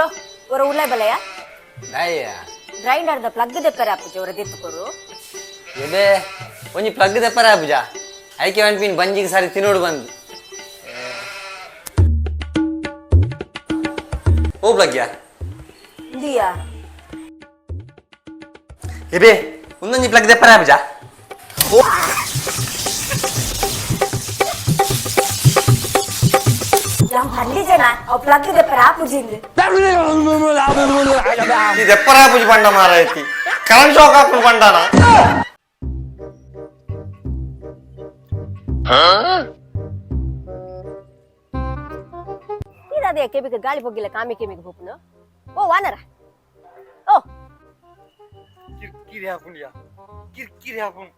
Bro, ಒರ ಉಲ್ಲೈ ಬಲಯ. ದಾಯ? Grinder ದ plug ದೆಪ್ಪರೆ ಆಪುಜಿ, ಒರ ದೆತ್ತುಕೊರು. ಎಬೆ, ಒಂಜಿ ಪ್ಲಗ್ ದೆಪ್ಪರೆ ಆಪುಜ? ಐಕೆ ಪನ್ಪಿನ್ ಬಂಜಿಗೆ ಸಾರಿ ತಿನ್ನೋಡು ಬಂದು. ಓ ಪ್ಲಗ್ ಯಾ? ಇಂದಿಯಾ. ಎಬೆ, ಒಂದೊಂಜಿ ಪ್ಲಗ್ ದೆಪ್ಪರೆ ಆಪುಜ? ಯಾವ್ ಹಳ್ಳಿ ಜನ, ಅವ್ ಪ್ಲಗ್ ದೆಪ್ಪರೆ ಆಪುಜಿ ಇಂದು. ಈ ದೆಪ್ಪರೆ ಆಪುಜಿ ಪಂಡ ಮಾರಾಯ್ತಿ, ಕರೆಂಟ್ ಶಾಕ್ ಹಾಕೊಂಡು ಪಂಡಾನ. ಇದಾದೆ ಕೆಬಿಗೆ ಗಾಳಿ ಬೊಗ್ಗಿಲ್ಲ, ಕಾಮಿ ಕೆಮಿಗೆ ಹೋಗ್ನು. ಓ ವಾನರ, ಓ. ಕಿರ್ಕಿರಿ ಹಾಕುಂಡಿಯಾ, ಕಿರ್ಕಿರಿ ಹಾಕೊಂಡು.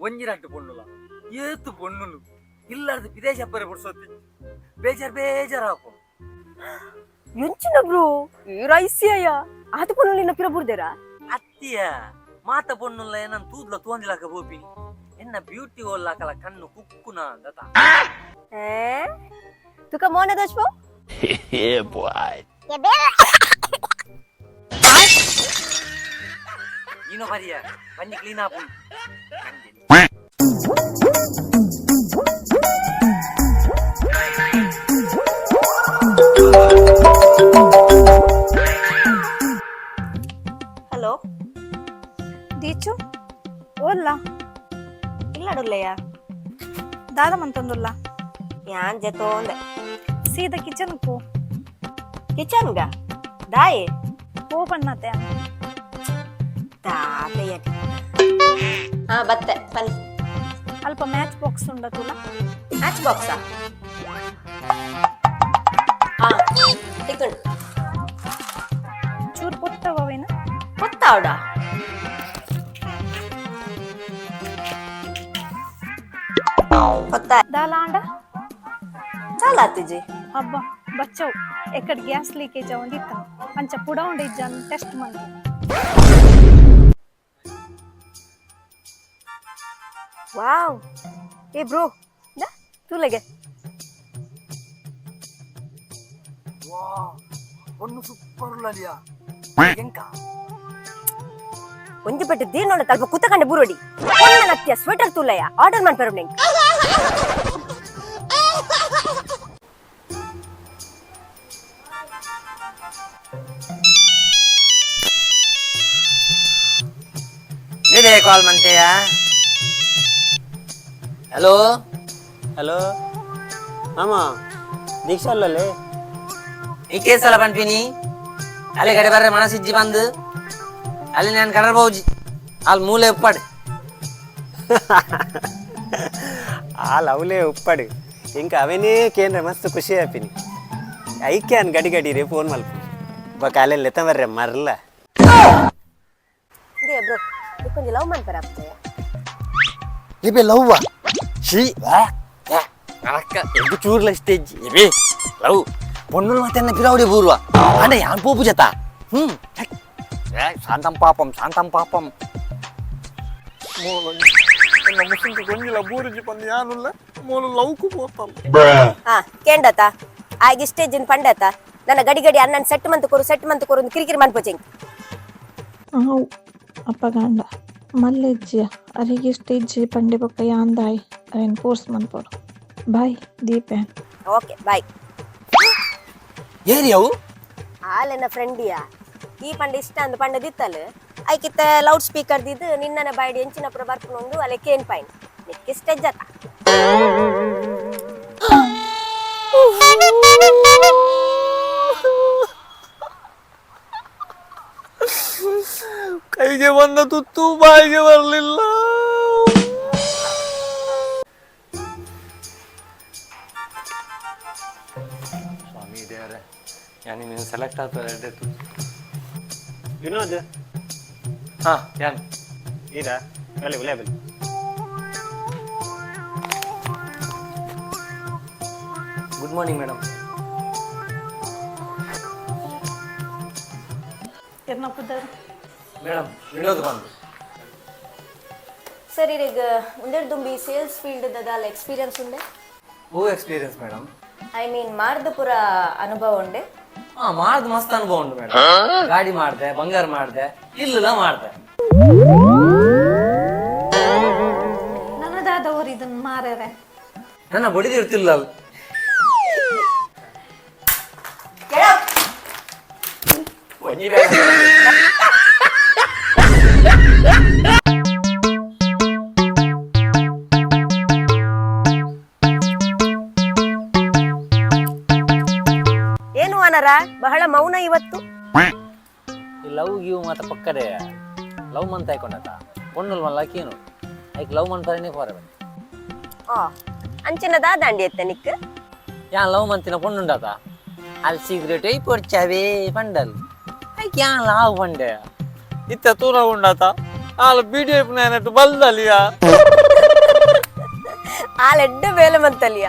ಒಂಜಿ ರಡ್ಡು ಪೊಣ್ಣುಲ, ಏತು ಪೊಣ್ಣುಲು. ಇಲ್ಲಾರ್ದು ವಿದೇಶ ಬರೆ ಪುಡ್ಸೋತಿ. ಬೇಜಾರ್ ಬೇಜಾರ್ ಹಾಕು. ಎಂಚಿನ ಬ್ರೋ, ಈ ರೈಸಿಯ ಆತ ಪೊಣ್ಣು ನಿನ್ನ ಪಿರ ಬುರ್ದೇರಾ? ಅತ್ತಿಯ, ಮಾತ ಪೊಣ್ಣುಲ್ಲ ಏನನ್ ತೂದ್ಲ ತೋಂದಿಲಾಕ ಬೋಪಿನಿ. ಎನ್ನ ಬ್ಯೂಟಿ ಓಲ್ಲಾಕಲ ಕಣ್ಣು ಕುಕ್ಕುನ ದತ. ಏ, ತುಕ ಮೋನೆ ದೋಷ್ಪೋ. ನೀನು ಬರಿಯ ಬನ್ನಿ, ಕ್ಲೀನ್ ಆಪು. ಹಲೋ. ದೀಚು, ಓಲ್ಲ? ಇಲ್ಲಡುಲ್ಲಯ್ಯ. ದಾದ ಮಂತೊಂದುಲ್ಲ? ಯಾನ್ ಜೆತೋಂದೆ. ಸೀದಾ ಕಿಚನ್ ಪೋ. ಕಿಚನ್ಗ ದಾಯೆ? ಪೋ ಬಣ್ಣತೆ. ತಾತಯ್ಯ, ಹಾ ಬತ್ತೆ ಪನ್. ಅಲ್ಪ ಮ್ಯಾಚ್ ಬಾಕ್ಸ್ ಉಂಡ ತುಲ. ಮ್ಯಾಚ್ ಬಾಕ್ಸಾ? ಹಾ, ತಿಕ್ಕೊಂಡು. ಚೂರು ಪೊತ್ತವೇನ? ಗೊತ್ತಾವಡ. ಗೊತ್ತಾ? ದಾಲ ಆಂಡ? ಚಾಲಾತಿಜಿ. ಹಬ್ಬ ಬಚ್ಚವು, ಎಕ್ಕಡ್ ಗ್ಯಾಸ್ ಲೀಕೇಜ್ ಅವಂದಿತ್ತ. ಅಂಚ ಪುಡ ಉಂಡ ಇಜ್ಜಾನ್ ಟೆಸ್ಟ್ ಮಂತ. ವಾವ್, ಏ ಬ್ರೋ, ನಾ ತೂಲೆಗೆ. ವಾ, ಪೊಣ್ಣು ಸೂಪರ್ ಉಳ್ಳಲಿಯಾ ಎಂಕ. ಒಂಜಿ ಪಟ್ಟು ದೀರ್ನೋಡ ತಲ್ಪ ಕುತ್ತಕಂಡೆ ಬುರುಡಿ. ನತ್ಯ ಸ್ವೆಟರ್ ತೂಲಯ್ಯ, ಆರ್ಡರ್ ಮಾಡ್ಪೇರು ನಿಂಗೆ. ಇದೇ ಕಾಲ್ ಮಂತೆಯ. ಹಲೋ. ಹಲೋ ಮಾಮ, ದೀಕ್ಷಾ ಅಲ್ಲಲ್ಲೇ? ಈ ಕೇಸಲ್ಲ ಪನ್ಪಿನಿ, ಅಲ್ಲಿ ಕಡೆ ಬರ್ರೆ ಮನಸ್ಸಿಜ್ಜಿ ಬಂದು. ಅಲ್ಲಿ ನಾನು ಕಡರ್ಬೌಜಿ, ಅಲ್ಲಿ ಮೂಲೆ ಉಪ್ಪಾಡು. ಆ ಲವ್ಲೇ ಉಪ್ಪಾಡು. ಇಂಕ ಅವೇನೇ ಕೇಂದ್ರ ಮಸ್ತ್ ಖುಷಿ ಆಪಿನಿ. ಐಕೆ ಅನ್ ಗಡಿ ಗಡಿ ರೇ ಫೋನ್ ಮಲ್ಪ ಬ ಕಾಲೆಲ್ಲ ಎತ್ತ ಬರ್ರೆ ಮರ್ಲ. ಇದೇ ಬ್ರೋ, ಕೊಂಚ ಲವ್ ಮಾಡ್ಪಾರ ಆಗ್ತದೆ. ಇಬೆ, ಲವ್ವ? She, ಅಕ್ಕ ಎಂಕು ಚೂರ್ಲ ಸ್ಟೇಜ್. ಇಬೆ ಲವ್ ಪೊಣ್ಣುలు ಮಾತೆನ್ನ ಪಿರಾವಡಿ ಬೂರ್ವ ಅಂಡ ಯಾನ್ ಪೋಪು ಜತ. ಹ್ಮ್ ಏ, ಶಾಂತಂ ಪಾಪಂ, ಶಾಂತಂ ಪಾಪಂ. ಹಾ, ಕೇಂಡತ ಆಗ ಸ್ಟೇಜಿನ ಪಂಡತ. ನನ್ನ ಗಡಿ ಗಡಿ ಅಣ್ಣನ್ ಸೆಟ್ ಮಂತ್ ಕೊರು, ಸೆಟ್ ಮಂತ್ ಕೊರು ಒಂದು ಕಿರಿಕಿರಿ ಮನ್ಪೋಚಿಂಗ್. ಆವು, ಅಪ್ಪಗಾಂಡ ಮಲ್ಲೆಜ್ಜಿಯ ಅರೆಗೆ ಸ್ಟೇಜ್ ಪಂಡೆ ಬೊಕ್ಕ ಯಾಂದಾಯ್ ಅರೆನ್ ಫೋರ್ಸ್ ಮನ್ಪೊಡು. ಬಾಯ್ ದೀಪೇನ್. Okay, bye. ಏರಿ ಅವು? ಆಲೆನ ಫ್ರೆಂಡಿಯಾ. ಈ ಪಂಡ ಇಷ್ಟ ಅಂದ್ ಪಂಡ ದಿತ್ತಲ್. ಐಕಿತ್ತ ಲೌಡ್ ಸ್ಪೀಕರ್ ದಿದ್ದು ನಿನ್ನನ ಬಾಯ್ಡ್ ಎಂಚಿನ ಪುರ ಬರ್ಪುನೊಂದು ಅಲೆ ಕೇನ್ ಪೈನ್. ನಿಕ್ಕೆ ಸ್ಟೇಜ್ ಅತ. ಕೈಗೆ ಬಂದ ತುತ್ತು ಬಾಯಿಗೆ ಬರಲಿಲ್ಲ. ಸ್ವಾಮಿ ದೇವರೇ, ಯಾನ್ ನೀನು ಸೆಲೆಕ್ಟ್ ಆಗ್ತಾರೆ ಎರಡೇ ತುತ್ತು. ವಿನೋದ್. ಹಾ, ಯಾನ್. ಈರಾ ಬಲೆ ಉಲೆ ಬಲೆ. Good morning madam. ಎರ್ನ ಪುದರ್? ಮೇಡಮ್, ವಿನೋದ್ ಬಂದು. ಸರ್, ಈಗ ಉಂದೆಡ್ ದುಂಬಿ ಸೇಲ್ಸ್ ಫೀಲ್ಡ್ ದಾಲ ಎಕ್ಸ್ಪೀರಿಯನ್ಸ್ ಉಂಡೆ? ಓ experience madam? I mean, ಮಾರ್ದ ಪುರ ಅನುಭವ ಉಂಡೆ? ಹಾ, ಮಾಡ್ದು ಮಸ್ತ್ ಅನುಭವ ಉಂಟು ಮೇಡಮ್. ಗಾಡಿ ಮಾಡ್ದೆ, ಬಂಗಾರ ಮಾಡ್ದೆ, ಇಲ್ಲಲ್ಲ ಮಾಡ್ದೆ. ನನದಾದವರು ಇದನ್ನ ಮಾರ್ಯಾರೆ. ನನ್ನ ಬಡಿದಿರ್ತಿಲ್ಲ ಅದು. ಏನು ಅನರ, ಬಹಳ ಮೌನ ಇವತ್ತು. ಈ ಲವ್ ಗಿವ್ ಮಾತ ಪಕ್ಕಡೆ ಲವ್ ಮಂತ್ ಆಯ್ಕೊಂಡತ ಪೊಣ್ಣುಲ್ ಮಲ್ಲ ಕೇನು ಐಕ್ ಲವ್ ಮನ್ಪರನೇ ಪೋರೆ ಬನ್ನಿ. ಆ ಅಂಚಿನ ದಾದಾಂಡಿ ಎತ್ತ ನಿಕ್? ಯಾನ್ ಲವ್ ಮಂತಿನ ಪೊಣ್ಣುಂಡತ, ಅಲ್ಲಿ ಸಿಗರೇಟ್ I ಪೊರ್ಚಾವೇ ಪಂಡಲ್. ಐಕ್ ಯಾನ್ ಲಾವ್ ಪಂಡೆ. ಇತ್ತ ತೂರ ಉಂಡಾತ, ಆಲ ಬಿಡಿ ನೆನಟು ಬಲ್ದಲಿಯಾ. ಆಲೆಡ್ಡ ಬೇಲೆ ಮಂತಲಿಯ.